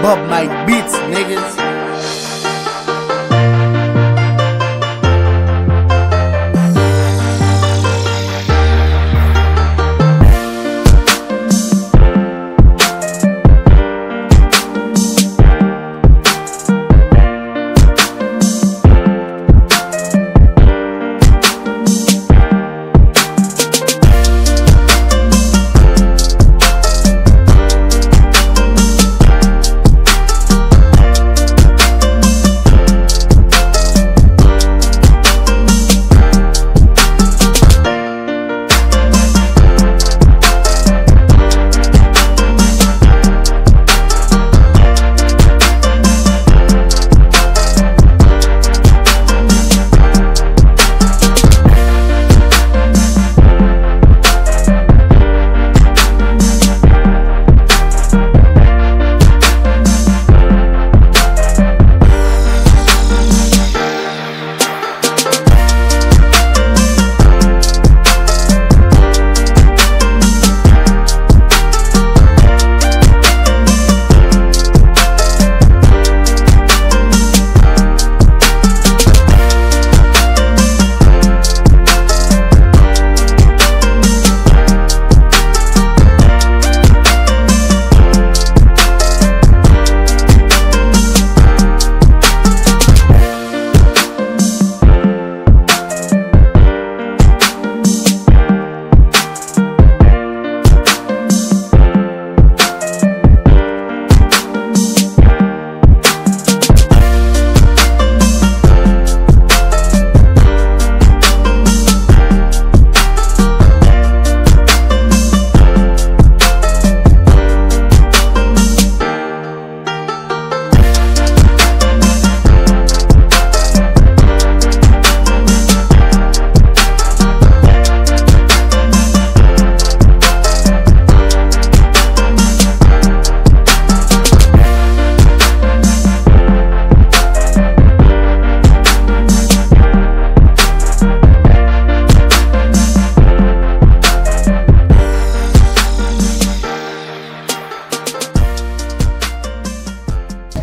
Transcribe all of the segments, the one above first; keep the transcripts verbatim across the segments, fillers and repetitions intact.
Bob Mike Beats, niggas.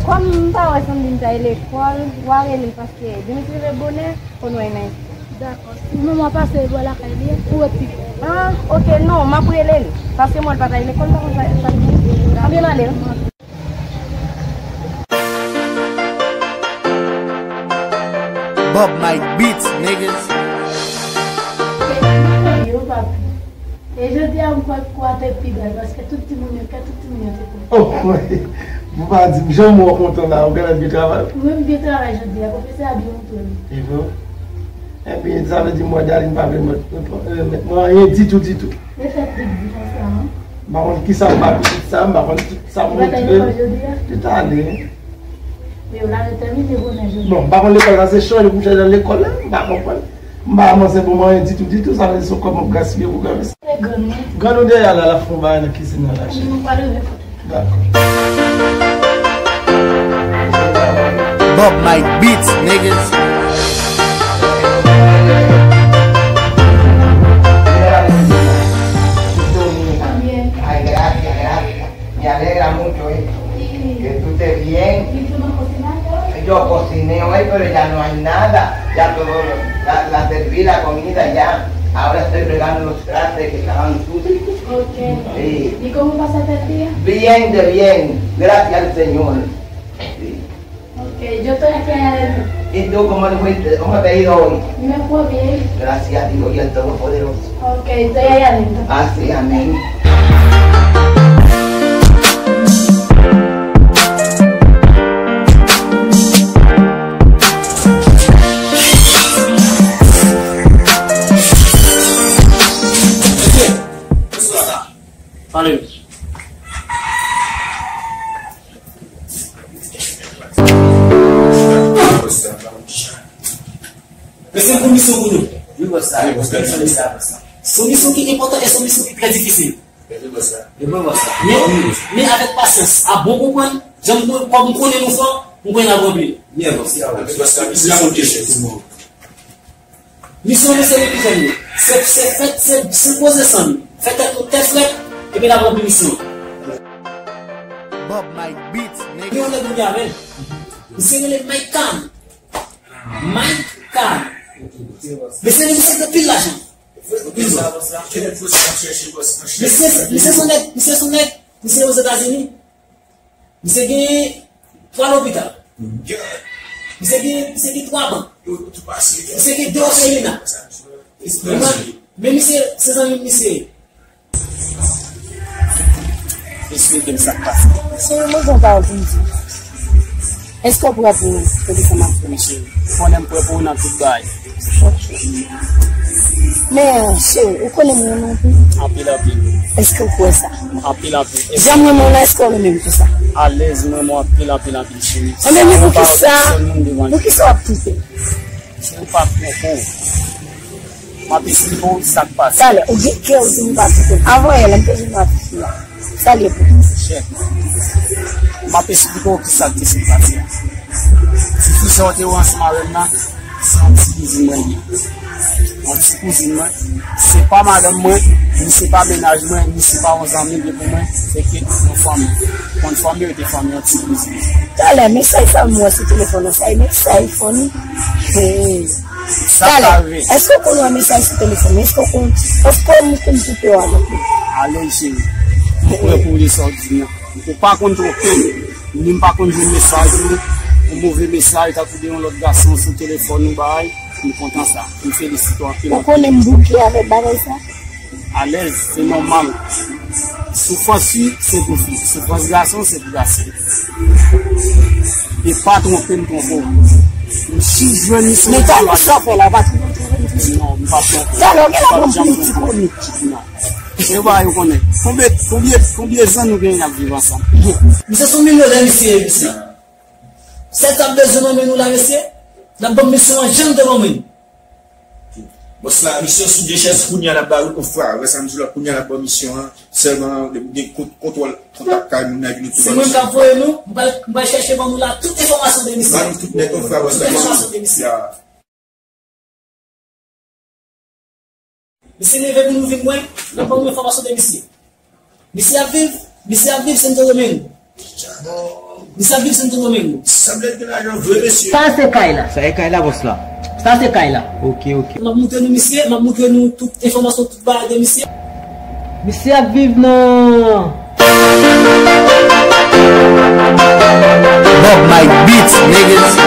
Kòm m pa wè Sandrine t al lekòl, w a rele l paske Dimitri rive bonè, konn wè l nan espwa. Dakò. Si manman w pase bò lakay li, ou ret pi pre. Ah, oke, non, m ap rele l. Paske m wè l pa t al lekòl, m pa konn sa, sa l gen. Anben m ale wi. Bob Mike Beats, niggas. Yo, papi. E jodi a, m kwè kou a te pi bèl, paske tout timoun yo, kè tout timoun yo te kontan. Oh, wi. Pou pa di m, jan m wè w kontan la, ou genlè byen travay. Wi, m byen travay jodi a, pwofesè a byen montre m. E vre? Ebyen, sa vle di mwen, Darline pa vle mèt, mèt mwen anyen ditou, ditou. Li fè pik di konsa, non? M pa konn kisa m pa pitit sa, m pa konn sa m montre. Li pa t al lekòl jodi a? Li t ale. Men yo la retèmine bonè jodi a. Bon, m pa konn lekòl la, se chanje pou chanje nan lekòl la, m pa konprann. M pa ranmase pou manyen ditou, ditou, sa vle di se kòb m ap gaspiye pou granmesi. Se grann mwen. Grann ou dèyè la, l ap fè yon bagay nan kizin nan la, cheri. Nou pral rive kote. Dakò. Bob Mike Beats, niggas. Ay, gracias, gracias. Me alegra mucho, ¿eh? Sí. Que tú estés bien. ¿Y tú no cocinaste hoy? Yo cociné hoy, pero ya no hay nada. Ya todo, la, la serví la comida ya. Ahora estoy fregando los trastes que estaban sucios. Ok. Sí. ¿Y cómo pasaste el día? Bien, de bien. Gracias al Señor. Sí. Ok, yo estoy aquí allá adentro. ¿Y tú cómo te fuiste? ¿Cómo te ha ido hoy? Me fue bien. Gracias a Dios y al Todopoderoso. Ok, estoy allá adentro. Así, amén. Pale. Men se yon misyon pou nou. Wi, bòs la. Wi, bòs la. Se yon misyon ki enpòtan e se yon misyon ki trè difisil. Wi, bòs la. Wi, bòs la. Men, men avèk pasyans, a bon konprann, jan m, kòm m konnen nou fò, m konnen n ap ranpli l. Byen, bòs la. Wi, bòs la. Misyon, misyon. Misyon nou se nou ki fè l ye. Se, se fè, se, se poze san nou. Fè tèt nou tèt frèt, epi n ap ranpli misyon. Bob Mike Beats, nigga. Gen yon nèg mwen avè l. Misye rele Mike Khan. Mike Khan. Mesye, li misye gen pil lajan. Misye, misye se yon nèg, misye se yon nèg, misye Ozetazini. Misye gen twa lopital. Misye gen, misye gen twa bank. Misye gen de òfelina. Men misye, se zanmi misye. Esplike m sa k pase. Cheri, mwen gen yon pawòl pou m di w. Èske w prè pou, pou desanm avèk mwen? Wi, cheri. Ou konnen m prè pou ou nan tout bagay. Ok. Men, cheri, ou konnen m renmen w anpil. Anpil, anpil. Èske w kwè sa? Anpil, anpil. Jan m renmen w la, èske w renmen m pou sa? Alèz, mwen renmen w anpil, anpil, anpil, cheri. Enben, men poukisa, poukisa w ap twoupe m? Cheri, ou pa twonpe w. M ap esplike w sa k pase. Talè, ou gen kè, ou di m pa twonpe m. Avan yè, lè m te jwenn avèk fi a. Sa l ye pou ou? Chè. M ap esplike w kisa k te sot pase a. Ti fi sa w te wè ansanm avè m nan, se yon ti kouzin mwen li ye. Yon ti kouzin mwen. Se pa madanm mwen, ni se pa mennaj mwen, ni se pa yon zanmi li ye pou mwen. Se ke yon fanmi. Konn fanmi, yo te fanmi yon ti kouzin. Talè, mesaj sa m wè sou telefòn nan, sa e mesaj fanmi. Hey. Sa ka rive. Èske w konn wè mesaj sou telefòn? Èske w konn, èske w konn koupe w avèk li? Alèz, cheri. Ou prè pou w de sa w di m nan. Ou pa konn twonpe m. Ni m pa konn jwenn mesaj ou. Yon move mesaj, tankou de yon lòt gason sou telefòn ou bay. M kontan sa. M felisite w anpil. Ou konnen m bouke avèk bagay sa? Alèz, se nòmal. Soufrans fi, se pou fi. Soufrans gason, se pou gason. E pa twonpe m, twonpe w. M jis jwenn li sou. Men talè sa w fè la, w pa twonpe m toujou? Non, m pa twonpe w. Talè w gen la pran m pou yon ti komik. Non. Se yo pa yo konnen. Konbyen, konbyen, konbyen zan nou genyen n ap viv ansanm? Misye se yon milyonè, misye ye, mesye. Sèl k ap bezwen nan men nou la, mesye, n ap ban m misyon an jan l te ban mwen. Bòs la, misyon sou de chèz, kounye a n ap ba ou ofra. Wè sa m di w la, kounye a n ap ba w misyon an. Sèlman, depi w gen kont-, kontwòl kontak kay moun nan, epi nou tou. Se mwen k ap voye nou, m pral, m pral chèche ban nou la tout enfòmasyon de misye. Ba nou tout nèt ofra, bòs la. Tout enfòmasyon de misye. Ya. Misye leve pou nou vin wè, n ap ban nou enfòmasyon de misye. Misye ap viv, misye ap viv Santo Domingo. Misye ap viv Santo Domingo. Sanble l gen lajan vre, mesye. Sa se kay la. Sa e kay la, bòs la. Sa se kay la. Ok, ok. M ap montre nou misye, m ap montre nou tout enfòmasyon, tout bagay de misye. Misye ap viv nan Bob Mike Beats, niggas.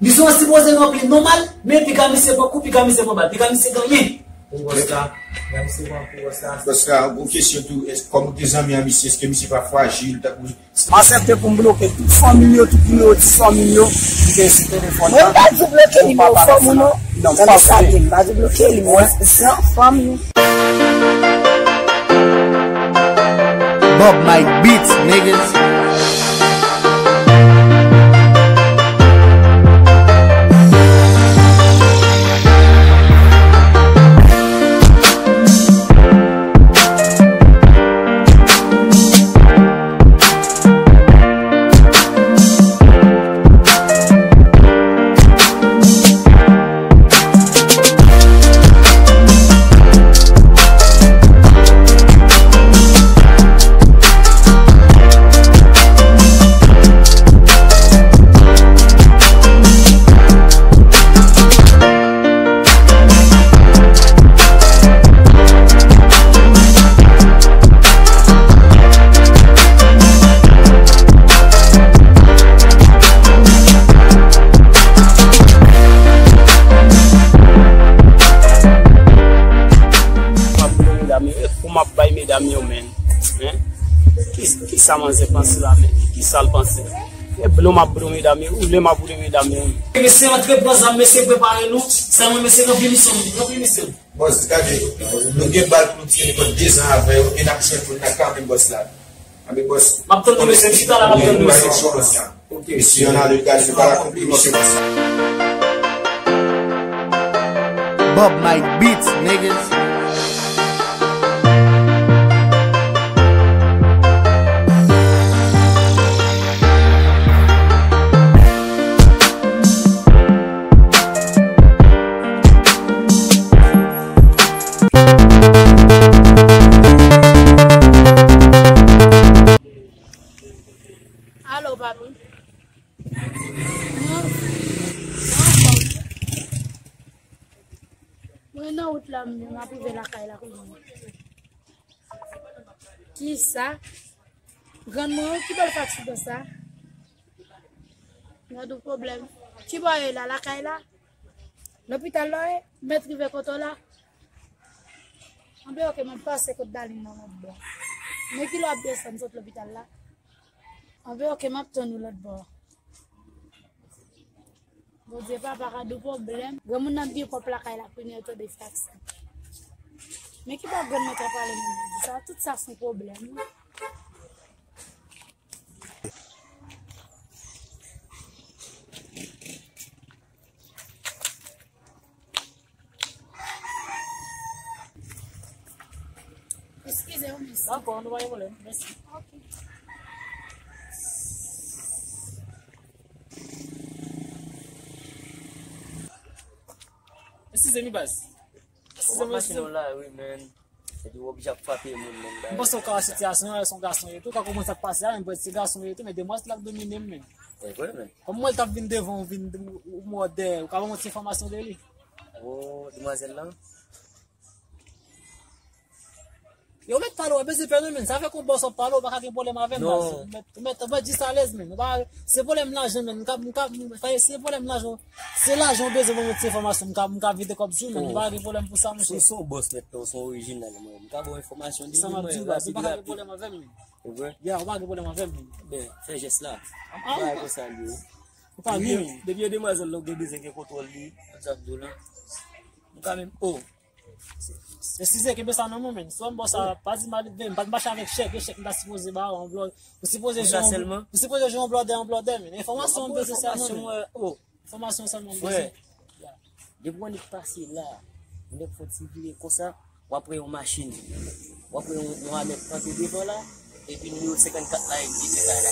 Misyon an sipoze ranpli nòmal, men piga misye pran kou, piga misye pran bal, piga misye gen anyen. Pou bòs la, piga misye pran kou, bòs la. Bòs la, yon kesyon tou, èske, kòm ou te zanmi a misye, èske misye pa frajil, tankou... M aksepte pou m bloke tout fanmi m yo, tout nimewo dis fanmi m yo, ki gen sou telefòn nan. Mwen pa di w bloke nimewo fanmi w non. Non, m pa vle. M pa di w bloke nimewo dis fanmi w. Bob Mike Beats, niggas. Pou m ap bay medam yo, men. Hein? Ki, ki sa manzè panse la, men? Ki sa l panse? E blo m ap blo medam yo, woule m ap woule medam yo. Mesye, antre pran zam, mesye, prepare nou. Sèlman, mesye, ranpli misyon nou, ranpli misyon nou. Bòs, gade, nou gen bal pou nou tire nenpòt de zan avè yo, e n ap jwenn moun nan kanmenm, bòs la. Anben, bòs. M ap tann nou, mesye, m chita la, m ap tann nou, mesye. Ok. Misyon an ale, gade, nou pral akonpli misyon, bòs la. Bob Mike Beats, niggas. Mwen nan wout la, m ap rive lakay la kounye a. Kisa? Grann mwen, ki bèl fatig konsa? Gad yon pwoblèm. Ki bò w ye la, lakay la? Lopital la w ye? Mèt rive kote w la? Anben, oke, m ap pase kot Darline nan lòt bò. Men kilè w ap desann sot lopital la? Anben, oke, m ap tann ou lòt bò. Bondye papa ka di w pwoblèm. Granmoun nan byen pwòp lakay la, kounye a tande fax. Men ki bò grann mwen t ap pale menm jodi sa, tout sa se yon pwoblèm wi. Eskize w, mesye. Dakò, nou pa gen pwoblèm. Mèsi. Ok. Eskize mi baz. Eskize m, eskize m. Machin la, wi, men. Epi w oblije ap frape moun, men. M panse w ka wè sitiyasyon an, se yon gason ye tou. Ka konprann sa k pase a, men se gason ye tou, men demwazèl la k domine m, men. E vre, men. Kòm mwen, l t ap vin devan w, vin ou mò dèyè, ou ka ban mwen ti enfòmasyon de li? O, demwazèl lan? Yo mèt pale, w ap bezwen pè non, men. Sa fè kon bòs w ap pale, w pa ka gen pwoblèm avè m, baz. Ou mèt, ou mèt, ou mèt jis alèz, men. Ou pa, se pwoblèm lajan, men. M ka, m ka, m, se pwoblèm lajan. Se lajan w bezwen ban mwen ti enfòmasyon, m ka, m ka vide kòb sou, men. M pa gen pwoblèm pou sa, monchè. Si w se yon bòs nèt, non, w se yon orijinal, mwen. M ka ba w enfòmasyon de li, mwen, rapid, rapid. Ou pa ka gen pwoblèm avè m, men. E vre? Ya, ou pa gen pwoblèm avè m, men. Ben, fè jès la. Bagay konsa l ye. Ou pa gen, men. Depi e demwazèl la, ou gen bezwen gen kontwòl li. Sa m di w la. M ka menm, o. Eskize, kenbe sa nan men w, men. Si w wè m ba w sa, pa di m pa, m pa mache avèk chèk, e chèk m ta sipoze ba w, anvlòp. Ou sipoze jwe yon, ou sipoze jwe yon blòdè, yon blòdè, men. Enfòmasyon m bezwen sèlman, men. O, enfòmasyon sèlman m bezwen. Depi w annik pase la, ou nèk fè ti vire konsa, w ap wè yon machin. W ap wè yon, yon Alèt kanpe devan la, epi nimewo senkannkat la, epi se kay la.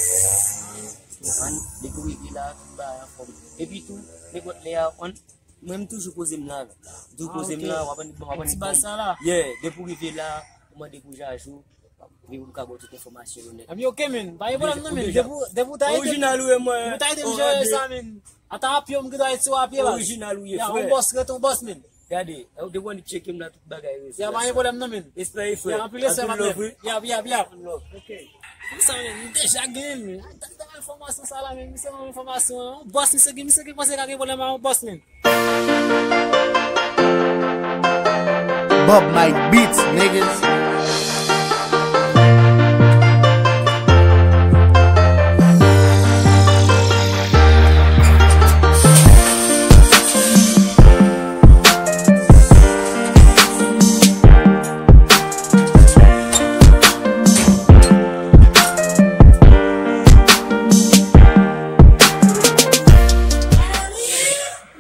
Ou konprann? Depi w rive la, tout bagay anfòm. Epi tou, nenpòt lè a, w konprann, mwen, m toujou poze m la. M toujou poze m la, w ap annik ban, w ap annik ban. Yeah, depi w rive la, ou mande pou Jajou, epi m ka ba w tout enfòmasyon yo nèt. Anben, oke, men. Pa gen pwoblèm non, men. Depi w, depi w ta ede m, orijinal ou ye, mwen. Depi w ta ede m jere sa, men. Ata apye w, m gen dwa ede w apye, baz. Orijinal ou ye, frè. Ya, yon bòs rete yon bòs, men. Gade, depi w annik tcheke m la, tout bagay rezoud. Ya, pa gen pwoblèm non, men. Respè, frè. Ya, anpil respè, patnè. Anpil love, wi. Ya, ya, ya. Anpil love. Oke. Pou sa, men, m deja genyen l, men. Gade enfòmasyon sa la, men. Misye ban m enfòmasyon an. Yon bòs, misye gen, misye gen panse ka gen pwoblèm ak yon bòs, men. Bob Mike Beats, niggas.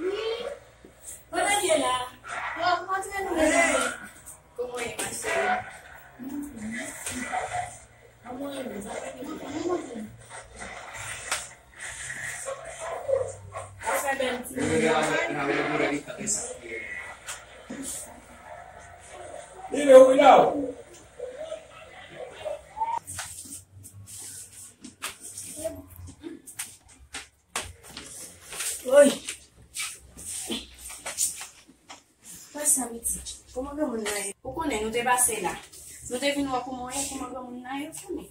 Wi. Kote w ye la? Bon, m antre nou menm. Kòman w ye, ma chérie? Kòman w ye menm? Sa fè ki bon? Ou fè bèl ti moun. Li le wi la. Oy. Wè sa, pitit. Kòman granmoun nan ye? Ou konnen, nou te pase la. Nou te vin wè kòman w ye, kòman granmoun nan ye, ou konnen.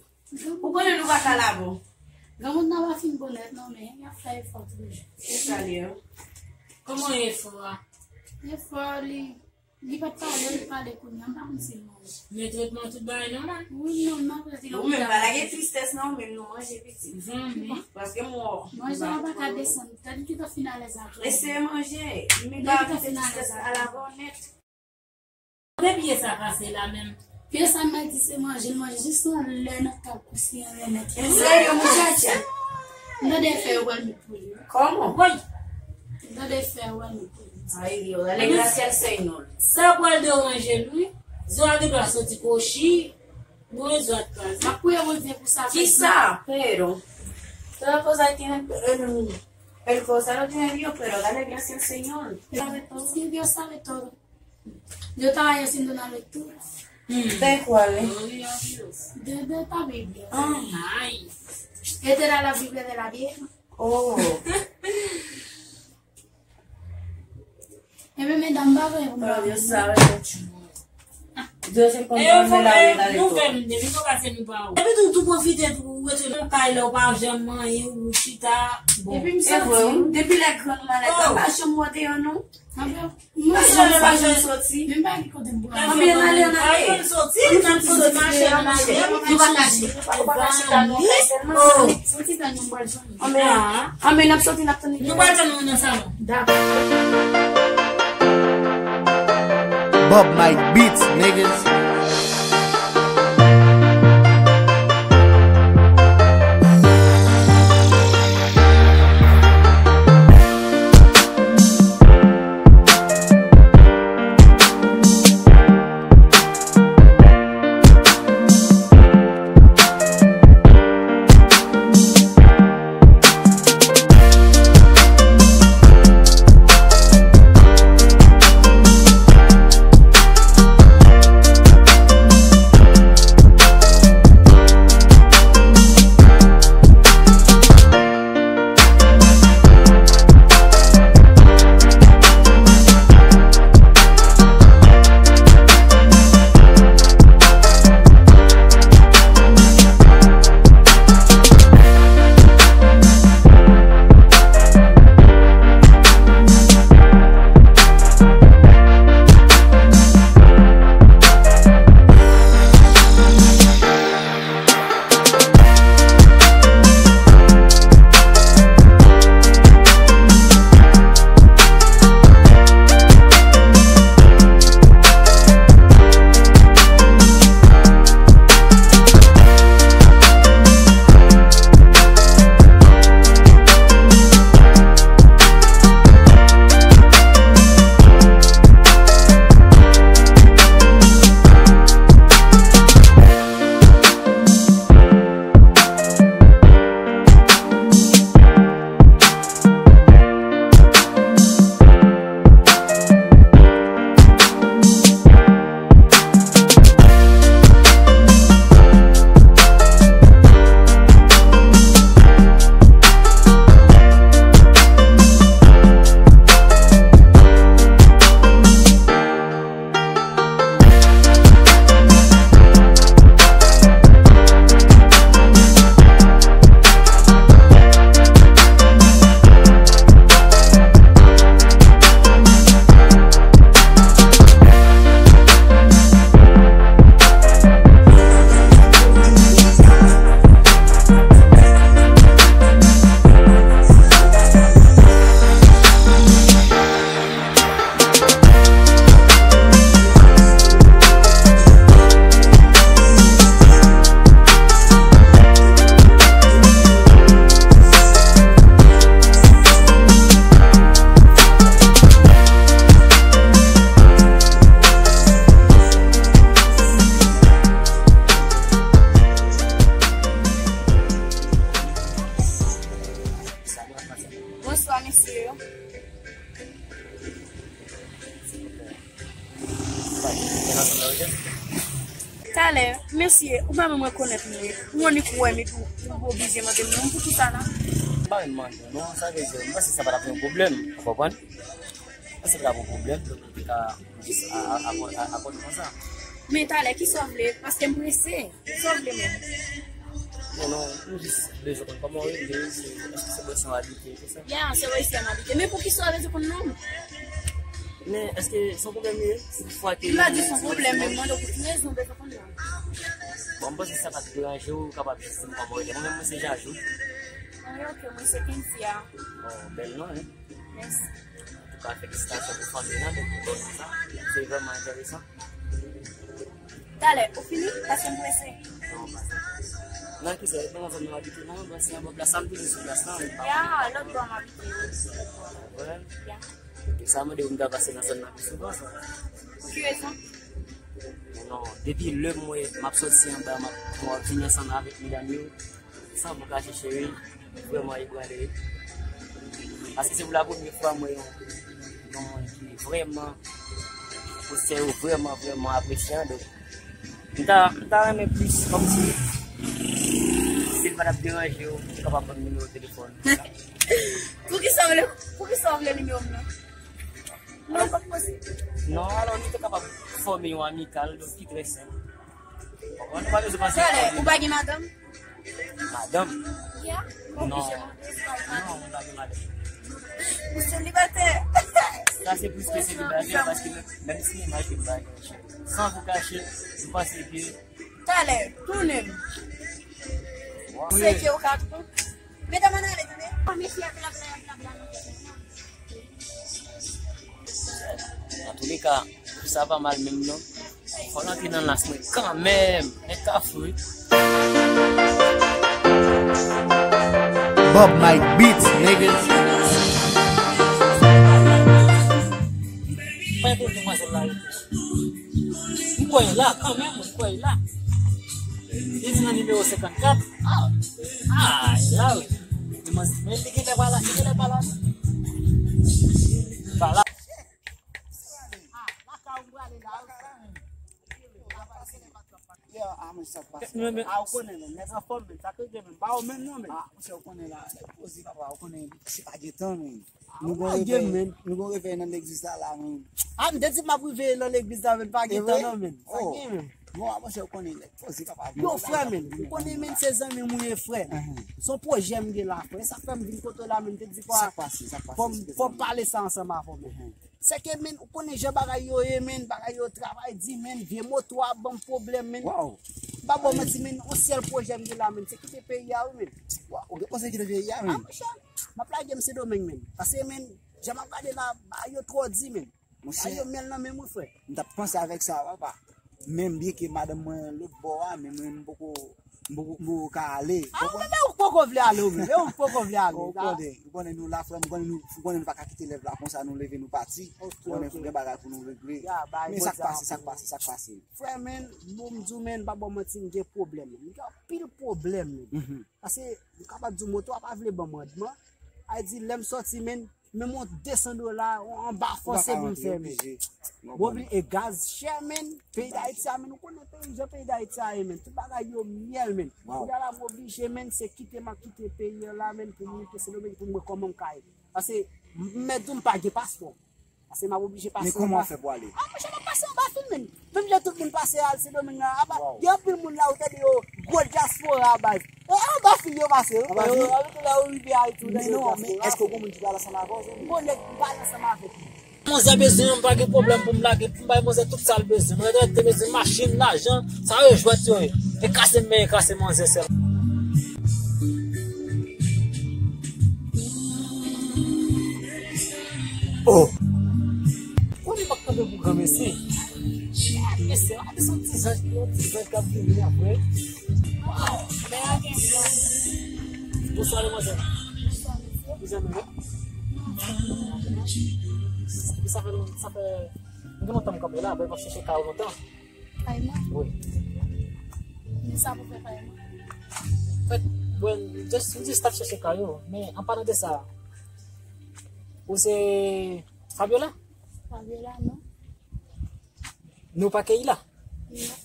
Ou konnen nou pa ka lave w. Granmoun nan pa fin bon nèt, non, men y ap fè efò toujou. Se sa l ye. Kòman efò a? Efò li. Li pa t pale, li pale kounye a, m pa konn si l manje. Men tretman tout bagay nòmal. Wi, nòmal, paske ou menm pa lage tristès nan ou menm, nou manje pitit. Zanmi. Paske m wè w. Manje a pa ka desann, gade ki ta fin alèz avè w. Eseye manje, men pa kite tristès la lave w nèt. Kote pye sa kase la menm? Pye sa m di se manje, l manje jis yon lè nan kab kousi an lè nèt. Serye, mon chacha? M tande fè yo pral met pou li. Kòman? Woy! M tande fè yo pral met pou li. Ay, Dios, la desgracia del Señor. Sa pral deranje l, wi. Zo a gen dwa soti kwochi, mwen zo a t kraze. M ap priye Bondye pou sa. Kisa? Pero. Pero cosa tiene el, el cosa lo tiene Dios, pero dale gracias al Señor. Dios sabe todo. Dios sabe todo. Yo ta rayo sin donar lectura. Hmm. ¿De cuál? Gloria a Dios. De, de esta Biblia. Ah. Ay. Esta era la Biblia de la vieja. Oh. Ebyen, medam, pa vle pou mwen. Yo sa, yo tchou. Yo se konn. E yo fè nouvèl, depi nou pase nou pa ou. Epi tou, tou pwofite tou, ou rete nan kay la, ou pa janm manyen, ou chita. Bon. Epi m soti. Depi lè grann malèt la, pa janm wè deyò non. Anben, nou soti. Menm pa gen kote m pral. Anben, n ale, n ale. Anben, n soti, n ale, n ale. Nou pa ka chita, nou pa ka chita, nou pa ka chita. Yon ti tan nou pral jwenn. Anben, anben, n ap soti, n ap tann li. Nou pral tann ou nan salon. Dakò. Bob Mike Beats, niggas. Bonswa, mesye yo. Talè, mesye, ou pa menm rekonèt mwen. Ou annik wè m epi ou, ou oblije mande m non, poukisa la? M pa menm mande w non, sa vle di, m panse sa pa t ap yon pwoblèm, ou konprann? M panse pa t ap yon pwoblèm, donk ou te ka jis a, a, a, a, akòde konsa. Men talè, kisa w vle? Paske m prese. Sa w vle menm? Non, non, m jis bezwen konn kòman w rele, se, èske se bò isi w abite, se sa? Ya, se bò isi a m abite. Men poukisa w bezwen konn non m? Men èske se yon pwoblèm li ye? Si toutfwa ke... M pa di se yon pwoblèm, men m mande w pou ki rezon w bezwen konn non m. Bon, m panse si sa pa t deranje w, ou kapab jis di m kòman w rele. Mwen menm, mwen se Jajou. Ah, ok, mwen se Kensia. Oh, bèl non, wi. Mèsi. Antouka, felisitasyon pou fanmi lan, donk, pou bò sa. Se vrèman enteresan. Talè, ou fini? Paske m prese. Non, pa sa. Nan ki zòn? Nan zòn nou abite, non? Bon, se anba plas la, m toujou sou plas la, wi. Ya, lòt bò m abite, wi. Vre? Ya. E sa mande ou m ta pase nan zòn nan pi souvan, sa. Pou ki rezon? Men non, depi lè m wè m ap sòti anba, m ap, m ap vini ansanm avèk medam yo, san pou kache cheri, vrèman ebranle. Paske se pou la premye fwa m wè yon, yon moun ki vrèman, pou sè yo vrèman, vrèman apresyan. Donk, m ta, m ta renmen plis, kòmsi, si l pa t ap deranje w, ou kapab ban m nimewo telefòn. Poukisa w vle, poukisa w vle nimewo m nan? Non, alò, nou te kapab fòme yon amikal, donk, ki trè senp. Ou konprann? Nou pa bezwen panse. Talè, ou pa gen madanm? Madanm? Yeah. Non. Non, mwen pa gen madanm. Ou selibatè? Sa se plis ke selibatè, paske menm, menm si imaj ke m pa gen, san pou kache, m panse ke Talè, tounen m. Seke w ka tou. Medam, ann ale, tande. Mesye ap la, la, la, la, la. Antouleka, sa pa mal menm non. Fò n antre nan las mwen kanmenm. Men kafou wi. Bob Mike Beats, nigga. Pa enterese demwazèl la rete. M kwè l la kanmenm, m kwè l la. Li di nan nimewo senkannkat. Ah, ah, l la wi. Demwazèl, men li genlè pa la, li genlè pa la. Pa la. Ah, lakay ou prale la. Yeah, ah, men sa k pase. Men, men, ah, ou konnen, men, nèg anfòm, men, sa k rive, men, ba ou menm non, men. Ah, monchè, ou konnen la, nèg poze, papa, ou konnen, se pa gen tan, men. Nou gon revèy, men. Nou gon revèy nan legliz la, la, men. Ah, m te di m ap rive nan legliz la, men pa gen tan non, men. Sa gen, men. Bon, ah, monchè, ou konnen, nèg poze, papa. Yo, frè, men, ou konnen, men, se zanmi m ou ye, frè. Se yon pwojè m gen la, frè. Sa fè m vin kote w la, men, m te di, fò, fò m pale sa ansanm avè w, men. Se ke, men, ou konnen jan bagay yo ye, men, bagay yo travay di, men, vye moto a ban m pwoblèm, men. M pa ba w manti, men, yon sèl pwojè m gen la, men, se kite peyi a, wi, men. Waw, ou te panse kite peyi a, men? Ah, monchè, m ap lage m Sendomeng, men. Paske, men, jan m ap gade la, bagay yo twò di, men. Monchè, bagay yo myèl nan men m, wi, frè. M t ap panse avèk sa, papa. Men byen ke madanm mwen lòt bò a, men mwen m poko, m poko, m poko ka ale. Ah, ou menm, ou poko vle ale, ou menm. E ou poko vle ale. Ou konnen, ou konnen nou la, frè m, ou konnen nou, ou konnen nou pa ka kite lèv la konsa, nou leve, nou pati. Ou konnen gen bagay pou nou regle. Men sa k pase, sa k pase, sa k pase. Frè, men, bon, m di w, men, m pa ba w manti, m gen pwoblèm. M gen anpil pwoblèm, men. Paske, m kapab di w, moto a pa vle ban m randman. A di, lè m sòti, men, menm yon de san dola, anba fòse pou m fè, men. Bon, e gaz chè, men. Peyi Dayiti a, men, ou konnen peyi, jan peyi Dayiti a ye, men. Tout bagay yo myèl, men. Kounye a la, m oblije, men, se kite m ap kite peyi an la, men, pou m rete Sendomeng, pou m wè kòman m ka ye. Paske, m, m mèt di w, m pa gen paspò. Paske m ap oblije pase anba. Men kòman w fè pou ale? Ah, monchè, m ap pase anba fil, men. Menm jan tout moun pase al Sendomeng la, apa, gen anpil moun la, ou tande yo, gwo dyaspora, baz. E anba fil yo pase, wi. Anba fil? Yo abite la, yo rive Ayiti, ou tande yo dyaspora. Men non, men èske w gon moun ki pral ansanm avè w, Zoni? Bon, nèg, m pral ansanm avèk li. Manzè bezwen, m pa gen pwoblèm pou m lage, pou m bay manzè tout sa l bezwen. Mwen rete bezwen machin, lajan, sa yo jwèt yo ye. E kase men, e kase manzè sèl. Oh! Konnen m ap kanpe pou granmesi. Mesye, a di se yon ti zanj, yon ti zanj k ap vini apre. Waw! Bonswa, demwazèl. Bonswa, mesye. Ou zanmi m? Sa fè lon-, sa fè, gen lontan m kanpe la, bon, m ap chèche kay ou lontan. Kay mwen? Wi. Men sa pou fè kay mwen? Anfèt, bon, just, m just t ap chèche kay ou, men an palan de sa, ou se Fabiola? Fabiola, non. Nou pa Keila? Non.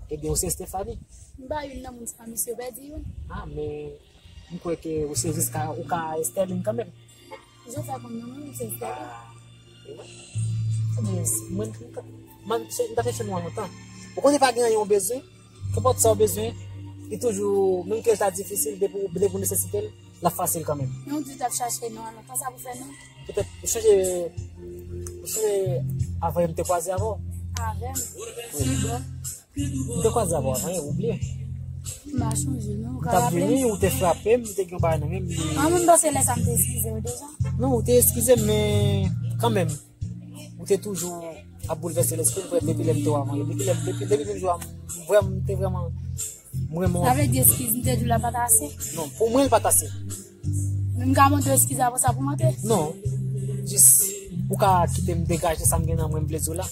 Ebyen, ou se Stephanie? M pa youn nan moun sa, misye pèdi youn. Ah, men, m kwè ke ou se jis ka, ou ka Esterline kanmenm. Jan w fè konn non mwen, m se Esterline? Ah, wi. Ebyen, mwen, mwen, m ta chèche nou an lontan. Ou konnen pa gen anyen ou bezwen, kenpòt sa ou bezwen, li toujou, menm ke l ta difisil, depi ou, depi ou nesesite l, l ap fasil kanmenm. Men ou di w t ap chache non an lontan, sa pou fè non? Petèt, ou chanje, ou chanje avè m te kwaze avè w? Avè m? Wi. Bon. M te kwaze avè w avan, ou bliye? M pa chonje, non, ou ka raple m? M t ap vini, ou te frape m, m te gen yon bagay nan men m, li... Ah, mwen panse lè sa m te eskize w deja. Non, ou te eskize m, men kanmenm, ou te toujou ap boulvèse lespri m, frè, depi lè m te wè w avan. Depi lè, depi, depi menm jou a, m vrèman, m te vrèman, m renmen w. Sa vle di eskiz m te di w la pa t ase? Non, pou mwen, l pa t ase. Men m ka mande w eskiz apre sa pou m antre? Non. Jis, ou ka kite m degaje sa m gen nan mwen, m vle di w la.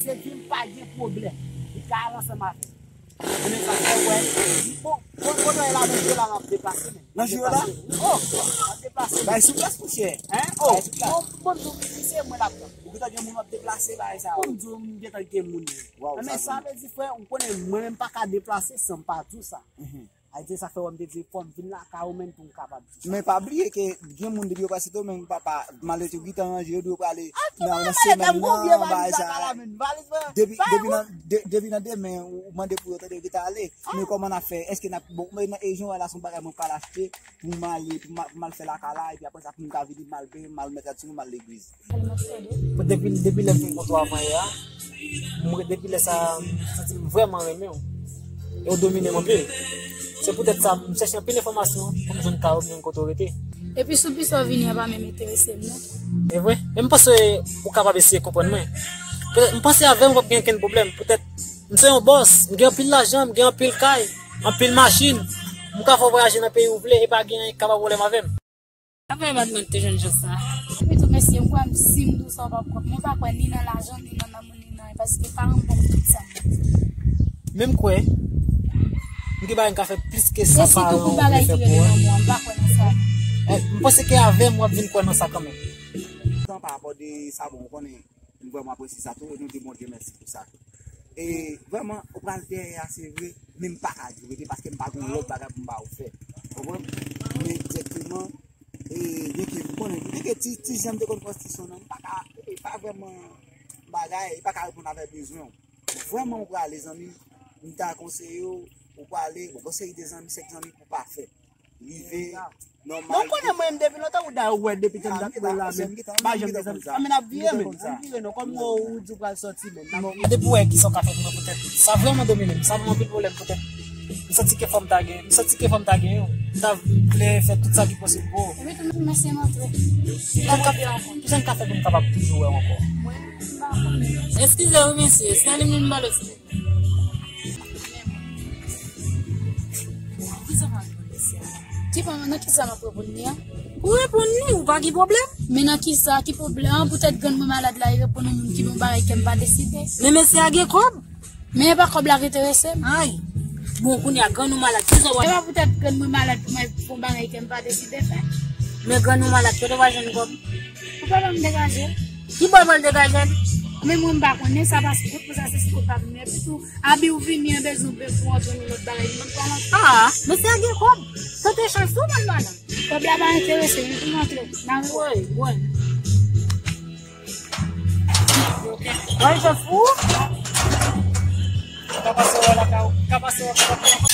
Se di m pa gen pwoblèm. Li ka al ansanm avè m. Konnen sa fè wè. Bon, bon, bon, wè la, nan jwe la, m ap deplase, men. Nan jwe la? Oh, m ap deplase. Bay sou plas, monchè. Hein? Oh, bon, bon, bon, misye, mwen l ap pran. Ou gentan gen moun w ap deplase, bagay sa yo. Bon, di w, m gentan gen moun. Waw, men sa vle di, frè, ou konnen, mwen menm pa ka deplase san m pa di w sa. Mhm. Ayiti, sa fè w, m te di fò m vin lakay ou menm pou m kapab di sa. Men pa bliye ke gen moun depi yo pa Sendomeng, papa, malèt yo gentan ranje, yo di yo prale nan, nan semèn nan, bagay sa. Depi, depi nan, de- depi nan demen, ou mande pou yo, tande yo gentan ale. Men kòman n ap fè? Èske n ap, bon, men nan, e jan w wè la, se yon bagay mwen pral achte pou m ale, pou m a- pou m al fè lakay la, epi apre sa, pou m ka vini, m al benyen, m al mèt rad sou mwen, m al legliz. Depi, depi lè m fin kontwè avanyè a, mwen, depi lè sa a, m santi m vrèman renmen w. E w domine m anpil. Se poutèt sa, m chèche anpil enfòmasyon pou m jwenn kay ou, m jwenn kote w rete. Epi sou pis ou vini an pa menm enterese m, non. E vre? E m panse ou kapab eseye konprann mwen. Petèt, m panse avè w, w p ap gen okenn pwoblèm. Petèt, m se yon bòs, m gen anpil lajan, m gen anpil kay, anpil machin. M ka fè w vwayaje nan peyi ou vle, e pa gen anyen k kapab pwoblèm avè m. Sa fè m pa t mwen te jwenn jan sa. Epi tou, mesye, m kwè m, si m di w sa, w p ap kwè. Mwen pa kwè ni nan lajan, ni nan lanmou, ni nan anyen, paske paran m ban m tout sa m bezwen. Men m kwè, m gen bagay m ka fè plis ke sa paran w vle fè pou ou an. E sitou pou bagay ki rele lanmou an, m pa kwè nan sa. Eh, m panse ke avè m, w ap vin kwè nan sa kanmenm. Tan pa rapò de sa, bon, ou konnen, m vrèman apresye sa tou, e nou di Bondye mèsi pou sa tou. E vrèman, ou pral dèyè a, se vre, men m pa ka di w rete paske m pa gen yon lòt bagay pou m ba ou fè. Ou konprann? Men dirèkteman, e, byenke m konnen, byenke ti, ti jan m te konn konstitisyon nan, m pa ka, e pa vrèman bagay, e pa ka reponn avèk bezwen w. Vrèman, ou prale, zanmi, m ta konseye w, ou prale, bon, konseye de zanmi, sèk zanmi pou pa fè. Rive nòmal. Non, konnen mwen menm depi lontan, ou da wè depi tan dat mwen la menm. Pa janm desann. Anben n ap vire menm. Ann vire non, kòm ou di w pral sòti menm. Non, depi w wè kisa w ka fè pou mwen poutèt sa vrèman domine m, sa ban m anpil pwoblèm poutèt m santi ke fò m ta gen, m santi ke fò m ta gen yon. M ta vle fè tout sa ki posib pou ou. Epi tou, mèsi m antre. Kisa n ka fè pou m kapab toujou wè w ankò? Mwen, m pa konnen. Eskize wi mesye, se li menm m pale sou. Ki sa w ap reponn mesye a? Ki pa nan kisa m ap reponn li a? Ou reponn li, ou pa gen pwoblèm. Men nan kisa, ki pwoblèm? Poutèt grann mwen malad la, e reponn yon moun ki bon bagay ke m pa deside. Men mesye a gen kòb. Men e pa kòb la ki enterese m. Ay. Bon, kounye a, grann ou malad, ki sa w ap... E pa poutèt grann mwen malad pou mwen fè yon bagay ke m pa deside fè. Men grann ou malad, kote w pral jwenn kòb? Ou pa ban m degaje l. Ki bò l pral degaje l? Men mwen m pa konnen sa paske tout pou sa se sou pa m. Epi tou, abi w vini an bezwen w pou antre nan lòt bagay. Mwen pa nan... Ah, mesye a gen kòb. Tante chans ou, mwen madan. Kòb la pa enterese m, pou m antre. Nan woy, woy. Bay chans pou ou. Ka pase wè la, ka, ka pase wè, ka pase wè.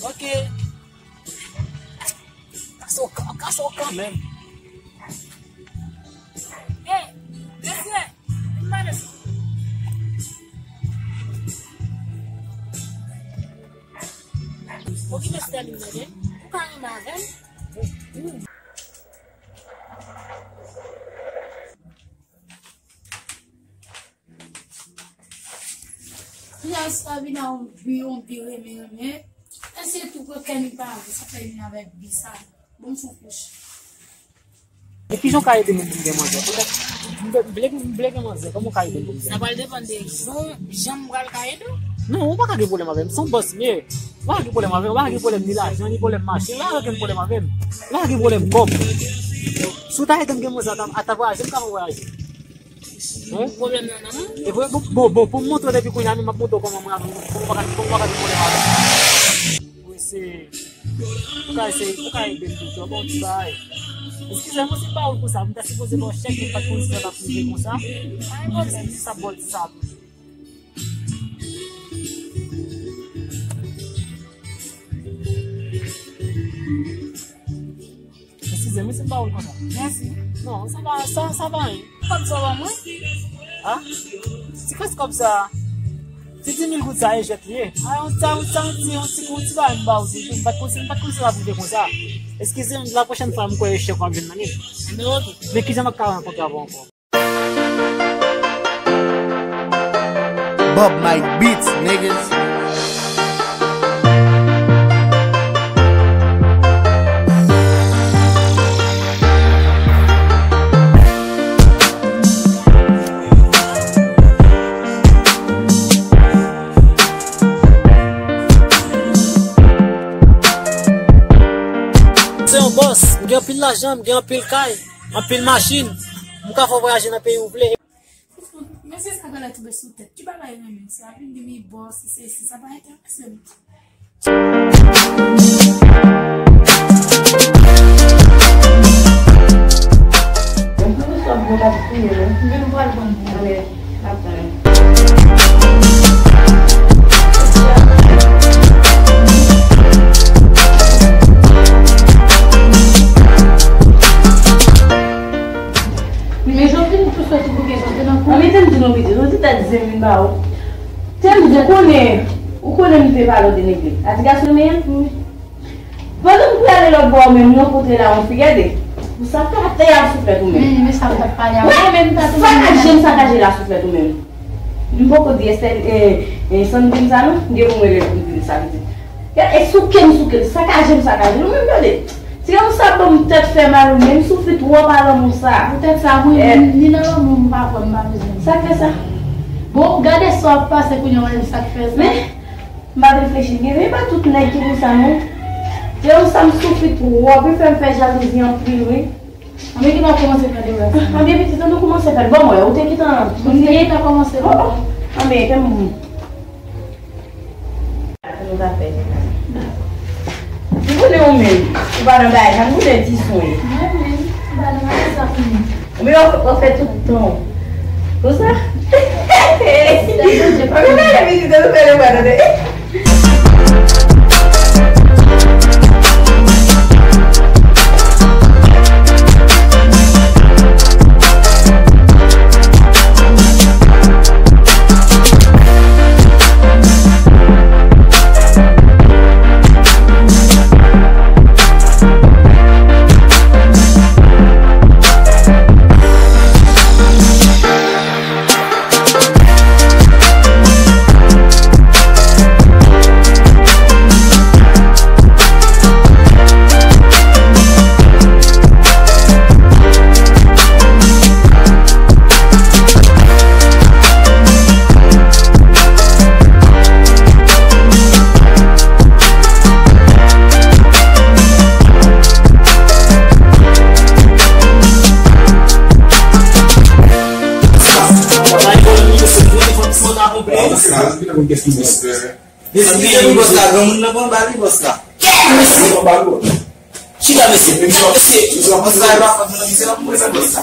Ok. Kase w kan, kase w kanmenm. Hey, mesye, vin pale. Bon, ki mesye li mande? Ou ka renmen avè l? Kounya sa vin a yon bi, yon bi renmen, renmen. Èske tou kote li pa vre, sa fè vin avèk bi sa. Bon, sou kouch. E kijan w ka ede mwen pou m gen manzè? Poutèt, m vle, m vle, m vle gen manzè. Kòman w ka ede m pou m gen? Sa pral depann de jan, jan m pral ka ede w. Non, ou pa ka gen pwoblèm avè m. Se yon bòs m ye. Ou pa ka gen pwoblèm avè m. Ou pa ka gen pwoblèm ni lajan, ni pwoblèm machin. Ou pa ka gen pwoblèm avè m. Ou pa ka gen pwoblèm kòb. Si w ta ede m gen manzè, a ta, a ta vwayaje, m ka vwayaje. Hein? Pwoblèm nan nan mwen. E bon, bon, bon, bon, pou m montre w depi kounye a, m ap montre w kòman mwen avè w, kòman w pa ka, kòman w pa ka gen pwoblèm avè m. Wi, se, ou ka eseye, ou ka ede m toujou, bon, ti bagay. Eskize m, si m ba w l konsa, m ta sipoze ba w chèk, men m pa t konn si sa t ap rive konsa. Pa gen pwoblèm, si sa ba w ti sa toujou. Eskize m, si m ba w l konsa. Mèsi. Non, sa pa, sa, sa pa anyen. Kòb sa w ban mwen? Ha? Ti kras kòb sa. Ti dis mil goud sa, e jwèt li ye. A, yon sa, yon sa, yon ti, yon ti, yon ti bagay m ba w toujou. M pa t konn si, m pa t konn si w ap rive konsa. Eskize m, la pwochèn fwa m kwè e chèk w ap jwenn nan li. Men kijan m ap ka rankontre avè w ankò? Bob Mike Beats, niggas. Se yon bòs, m gen anpil lajan, m gen anpil kay. Anpil machin. M ka fè w vwayaje nan peyi ou vle. Mesye sa genlè tonbe sou tèt. Ki bagay renmen sa? Vin di mi bò, si se si, sa pa enterese m. Men Jovin tou soti bouke soti nan kou. An men te m di nou piti, nou ti tèt zen vin ba ou. Te m di ou konnen, ou konnen m te pale w de nèg li. A ti gason men an? Wi. Pandan m prale lòt bò menm nan kote la yon fi gade. Pou sa ka te ap souflèt ou menm. Men, men sa m t ap pale a. Wè, men m ta tou sakaje m sakaje la souflèt ou menm. M poko di Estelle, eh, eh, Sandrine sa non, m gen pou m rele pou m di l sa pitit. E souke m souke l, sakaje m sakaje l, ou menm gade. Ti gason sa ban m tèt fè mal, ou menm soufri twòp a lanmou sa. Poutèt sa, mwen, ni nan lanmou, m pa kwè, m pa bezwen. Sa k fè sa? Bon, gade sa w ap pase kounye a, w wè sa k fè sa. Men, m ap reflechi byen, men pa tout nèg ki konsa non. Ti gason sa m soufri twòp, li fè m fè jalouzi anpil, wi. Anben, ki lè w kòmanse fè de rès? Anben, pitit, an nou kòmanse fè l. Bon, mwen, ou te gentan. Mwen te gentan kòmanse fè l. Oh, oh. Anben, kè m. Sa nou ta fè. M konnen ou menm. Ou pa nan bagay sa, m konnen ti swen. Mwen menm, m pa nan bagay sa pou mwen. Ou menm, w ap fè tout tan. Konsa? Anben, gade pitit, an nou fè de rès, tande. Eskize nou, bòs la, granmoun nan pran bal, wi, bòs la. Chita, mesye. Chita, mesye. Bòs la, e pa fòt mwen, misye la, mwen, bòs la.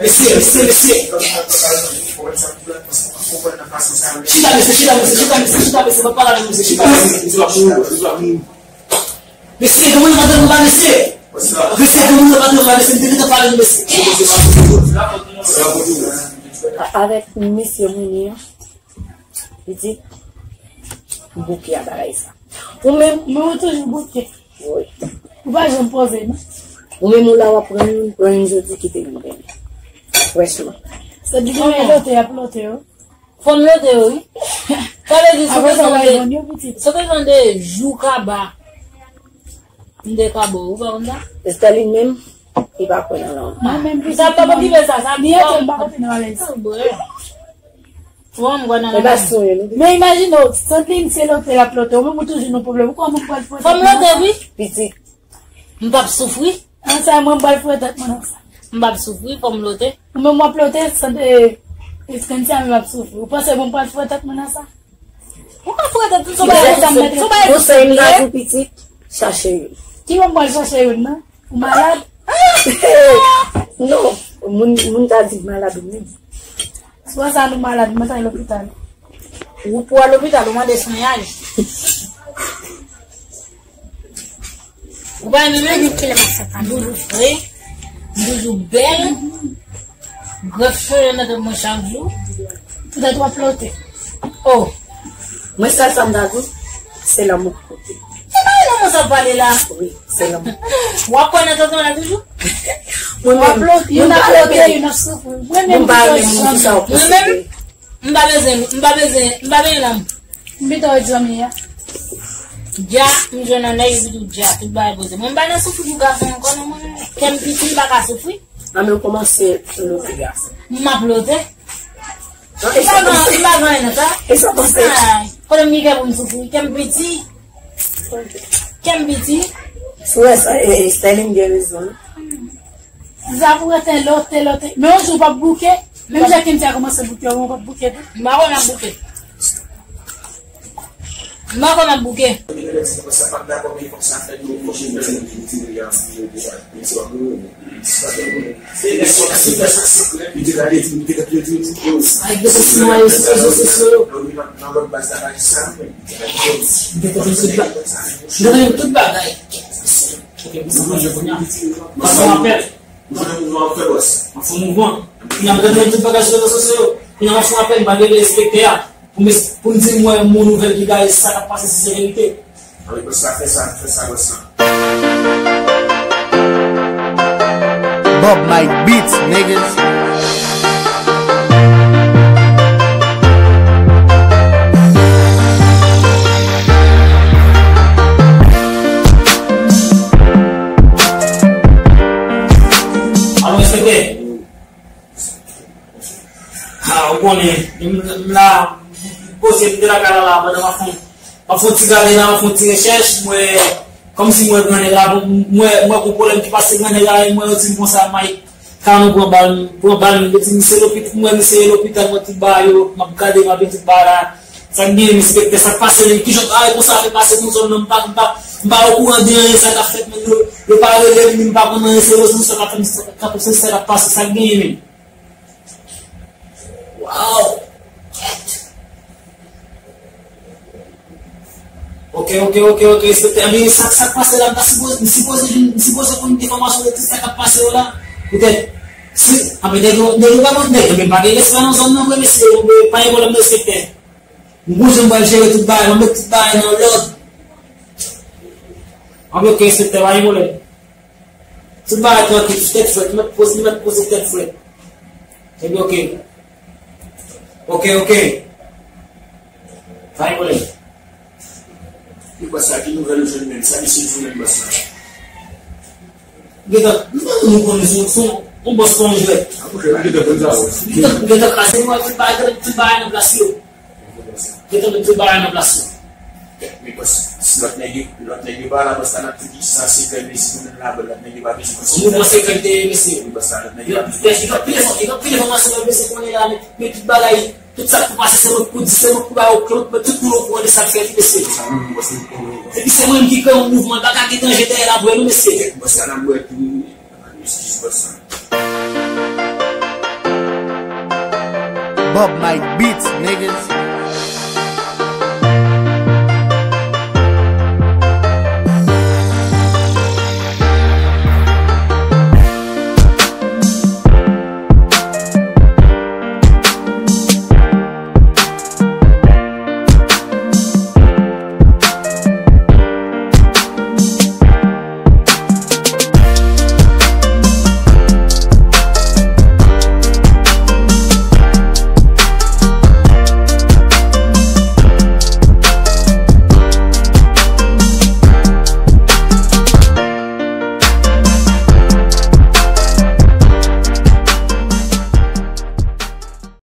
Mesye, mesye, mesye. Chita, mesye, chita, mesye, chita, mesye, chita, mesye, pa pale avè m, mesye, chita, mesye. Mesye, granmoun nan pa tande m la, mesye. Mesye, granmoun nan pa tande m la, mesye, m te gentan pale nou, mesye. Avèk mesye Mouni an, li di, m bouke a bagay sa. Ou menm? Mwen, mwen toujou bouke. Wi. Ou pa janm poze, non? Ou menm, ou la, w ap pran youn, pran youn jodi, kite youn bèl. Franchman. Se di gen lote, y ap lote, wi. Fò m lote yo, wi. Sa vle di, si w te tande, si w te tande jou kaba, m te ka ba w, ou pa konn sa? Estelle menm, li pa kwè nan lanmou. Mwen menm, sa pa okipe sa, sa li ete, m pa kote nan alèz. Bon, m kwè nan lanmou. Men imajine w, Sandrine se lote l ap lote, ou menm ou toujou nan pwoblèm. Ou kwè moun pral fwete? Fò m lote, wi. Pitit. M p ap soufri. An sa, mwen, m pral foure tèt mwen nan sa. M p ap soufri, fò m lote. Ou menm w ap lote, sante, Spencer menm ap soufri. Ou panse mwen, m pral foure tèt mwen nan sa? Ou ka foure tèt ou, sou bagay sa m mete. Konsèy m ta di w pitit, chache youn. Ki mwen, m pral chache youn, non? Ou malad? Non, moun, moun ta di m malad ou menm. Se pa sa nou malad, mwen ta lopital. Ou pou al lopital, ou mande sonyaj. Ou pa renmen menm? M toujou fre, m toujou bèl. Grèf cheve nan tèt mwen chak jou. Poutèt w ap flote. Oh. Mwen sèl sa m ta di w, se lanmou ki pote. Se pa lanmou sa w pale la. Wi, se lanmou. W ap kwè nan tonton la toujou? Mwen menm, youn ap flote, youn ap soufri. Mwen menm, mwen menm, m pa bezwen, m pa bezwen, m pa bezwen lanmou. M pito ret zanmi a. Dja, m jwenn nan nèg, epi tou dja, tout bagay poze. Mwen m pa nan soufri pou gason ankò non, mwen. Kè m piti, m pa ka soufri. Ann nou kòmanse lote gason. M ap lote. Non, e sa panse. M pa gen, m pa gen anyen nan sa. E sa panse. Ay, kote m gen kè pou m soufri? Kè m piti. Kè m piti. Si w wè sa, e, e, Sterling gen rezon. Sa pou rete lote, lote. Men yon jou w p ap bouke. Menm jan Kenty a kòmanse bouke, ou p ap bouke tou. M pa konn ap bouke. M pa konn ap bouke. Ay, de sa, si mwen yo sou rezo sosyo yo. M te konn tout ba-, m te konn tout bagay. Ok, m santi kounye a. Paske m apèl. Ou fè mouvman, ou fè bòs. M ap fè mouvman. Kounye a m tande tout bagay sou rezo sosyo yo. Kounye a m ap fè yon apèl, m pral rele enspektè a pou m, pou m di l mwen yon nouvèl ki gaye sa k ap pase, si se verite. Anben bòs la, fè sa, fè sa bòs la. Bob Mike Beats, niggas. Alo, enspektè. Ha, ou konnen, m, m la, m poze m de lakay la, la, pandan m ap fè, m ap fè yon ti gade la, m ap fè yon ti rechèch, m wè, kòmsi m wè grannèg la, m, m wè, m wè gon pwoblèm ki pase grannèg la, e m wè yo di m konsa, Mike, Canon pran bal, pran bal, yo di m se lopital, m wè misye lopital, m wè tout bagay yo, m ap gade, m ap di tout bagay la. Sa k genyen, enspektè, sa k pase menm? Kijan bagay konsa fè pase nan zòn nan? M pa, m pa, m pa okouran de anyen sa k ap fèt menm. Yo, yo pa rele m, m pa konn anyen, se rezo sosyo k ap fè m sa k ap fè m sa k ap pase, sa k genyen menm? Waw! Kèt! Ok, ok, ok, ok, enspektè. Ebyen, sa, sa k pase la, m ta sipoze, m sipoze vin, m sipoze konn enfòmasyon de tout sa k ap pase yo la. Poutèt, si, anben, nèg yo, nèg yo pa konn nèg, ebyen, pa gen respè nan zòn nan, vre, mesye, ebyen, pa gen pwoblèm, enspektè. M gon jan m pral jere tout bagay, m ap met tout bagay nan lòd. Anben, ok, enspektè, pa gen pwoblèm. Tout bagay trankil, sou tèt frèt, mèt poze, mèt poze tèt frèt. Ebyen, ok. Ok, ok. Pa gen pwoblèm. Li bòs la, ki nouvèl ou jwenn menm? Sa misye di w menm bòs la? Gentan, m pa konn ou konnen se yon, se yon, yon bòs pa yon jwèt. Gentan, gentan kraze nou ak tout bagay, gentan tout bagay nan plas yo. Gentan met tout bagay nan plas yo. Men bòs, si lòt nèg yo, lòt nèg yo pa la, bòs la, n ap tou di sa se fè mesye tounen nan labòl, lòt nèg yo pa bezwen konn se. Mouvman sekrè te ye, mesye. Wi, bòs la, lòt nèg yo pa bezwen konn se. Li pran pil, li pran pil enfòmasyon, mesye, konnen la, men, men tout bagay, tout sa k pou pase, se mwen k pou di, se mwen k pou ba yo, tout, tout moun okouran de sa k fèt, mesye. Sa, mwen, bòs, mwen konnen. Epi se mwen menm ki kreye yon mouvman, pa ka gen danje dèyè la vre, non, mesye. Bòs la, n ap wè tou. Eskiz bòs la. Bob Mike Beats, niggas.